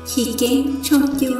Chiv Keeb tshooj cuaj.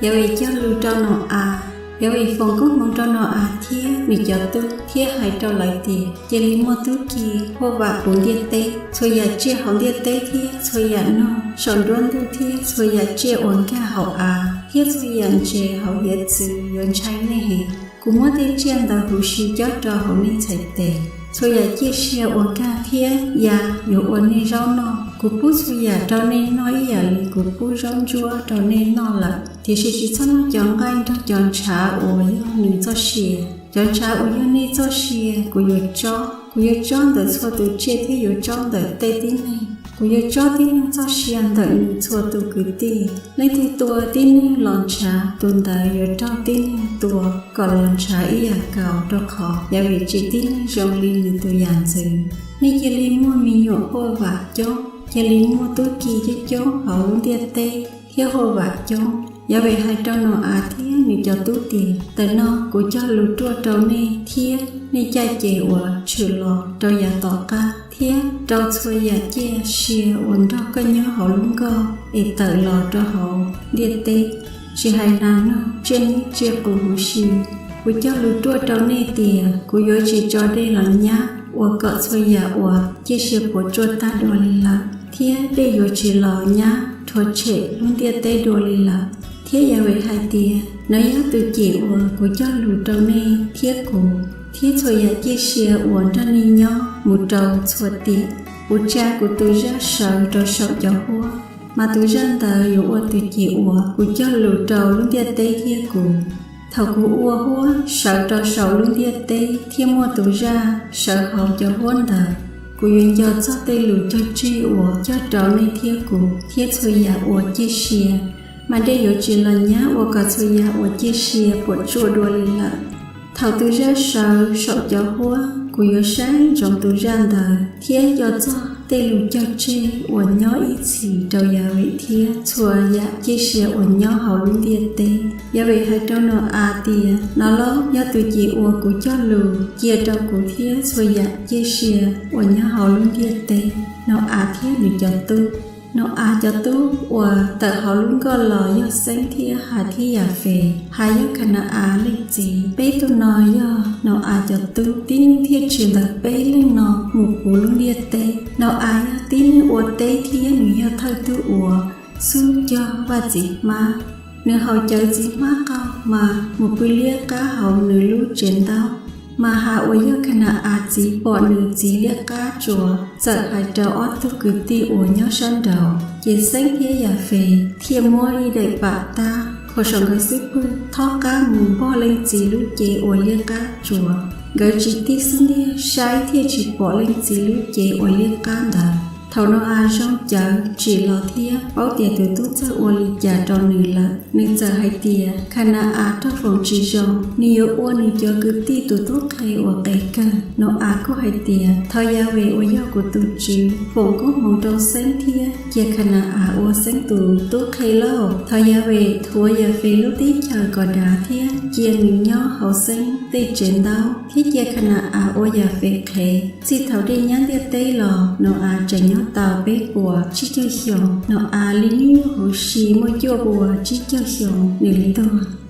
Yas Ves cog lus rau Nau-as. Yas Ves foom koob hmoov rau Nau-as thiab nws cov tub thiab hais rau lawv tias, Cia li muaj tub ki, huaj vam puv ntiaj teb. Txhua yam tsiaj hauv ntiaj teb thiab txhua yam noog saum nruab ntug thiab txhua yam tsiaj uas nkag hauv av thiab txhua yam ntses hauv hiav txwv yuav ntshai nej heev. Kuv muab tej tsiaj ntawd huv si cob rau hauv nej txhais tes. Txhua yam ciaj sia uas nkag thiab ya yuav ua nej zaub noj. Kuv pub txhua yam rau nej noj ib yam li kuv pub zaub ntsuab rau nej noj lawm. Tiam sis tsis txhob noj cov nqaij nrog cov ntshav uas yog nws txoj sia. Cov ntshav uas yog nej txoj sia kuv yuav tsob. Kuv yuav tsob ntawm txhua tus tsiaj thiab yuav tsob ntawm tej tib neeg. Kuv yuav tsob tib neeg txoj sia ntawm nws txhua tus kwv tij. Leej twg tua tib neeg los ntshav, tus ntawd yuav raug tib neeg tua kom los ntshav ib yam nkaus, rau qhov Yas Ves tsim tib neeg zoo li nws tus yam ntxwv. Nej cia li muaj me nyuam huaj vam coob, cia li muaj tub ki coob coob hauv lub ntiaj teb thiab huaj vam coob. Yas Ves hais rau Nau-as thiab nws cov tub tias, Ntawm no kuv cog lus ruaj rau nej thiab nej caj ces uas tshwm los rau yav tom qab thiab rau txhua yam ciaj sia uas nrog koj nyob hauv lub nkoj es tawm los rau hauv ntiaj teb, tsis hais nas noog, tsiaj nyuj, tsiaj qus huv si. Kuv cog lus ruaj rau nej tias kuv yuav tsis tso dej los nyab ua kom txhua yam uas ciaj sia puas tsuaj tag dua li lawm, thiab dej yuav tsis los nyab rhuav tshem lub ntiaj teb dua li lawm. Thiab Yas Ves hais tias, Nov yog tus cim uas kuv cog lus rau nej thiab kuv thiab txhua yam ciaj sia uas nrog nej nyob mus rau txhua tiam. Kuv tsa kuv tus zaj sawv rau saum cov huab, mas tus zaj ntawd yuav ua tus cim uas kuv cog lus rau lub ntiaj teb thiab kuv. Thaum kuv ua huab sawv rau saum lub ntiaj teb thiab muaj tus zaj sawv hauv cov huab ntawd, kuv yuav nco txog tej lus cog tseg uas cog rau nej thiab kuv thiab txhua yam uas ciaj sia, mas dej yuav tsis los nyab ua kom txhua yam uas ciaj sia puas tsuaj dua li lawm. Thaum tus zaj sawv saum cov huab, kuv yuav saib ntsoov tus zaj ntawd thiab nco txog tej lus cog tseg uas nyob ib txhis rau Yas Ves thiab txhua yam ciaj sia uas nyob hauv lub ntiaj teb. Yas Ves hais rau Nau-as tias, Nov los yog tus cim uas kuv cog lus cia rau kuv thiab txhua yam ciaj sia uas nyob hauv lub ntiaj teb. Nau-as thiab nws cov tub. Nau-as cov tub uas tawm hauv lub nkoj los yog Xeeb thiab Has thiab Yas Fes, Has yog Khas Na-as leej txiv. Peb tug no yog Nau-as cov tub. Tib neeg thiaj tsim ntawm peb leeg no mus puv lub ntiaj teb. Nau-as yog tib neeg ua teb thiab nws yog thawj tug uas xub cog vaj txiv hmab. Nws haus cawv txiv hmab qaug mas mus pw liab qab hauv nws lub tsev ntaub. Mas Has uas yog Khas Na-as txiv pom nws txiv liab qab tsuas, txawm hais rau ob tug kwv tij uas nyob sab nraud. Ces Xeeb thiab Yas Fes thiaj muab ib daim pam tab khuam saum nkawd xub pwg, thob qab mus npog leej txiv lub cev uas liab qab tsuas. Nkawd tsis tig xub ntiag saib thiaj tsis pom leej txiv lub cev uas liab qab ntawd. Thaum Nau-as zoo cawv tsim los thiab paub tias tus tub txawj ua li cas rau nws lawm, nws txawm hais tias, Khas Na-as raug foom tsis zoo, nws yuav ua nws cov kwv tij tus tub qhe uas qes kawg. Nau-as kuj hais tias, Thov Yas Ves uas yog kuv tus Tswv foom koob hmoov rau Xeeb thiab cia Khas Na-as ua Xeeb tus tub qhe lauj. Thov Yas Ves thuav Yas Fes lub teb chaws kom dav thiab cia nws nyob hauv Xeeb tej tsev ntaub, thiab cia Khas Na-as ua Yas Fes qhev. Txij thaum dej nyab ntiaj teb los Nau-as tseem nyob tau peb puas tsib caug xyoo. Nau-as li nyuj huv si muaj cuaj puas tsib caug xyoo nws li tuag.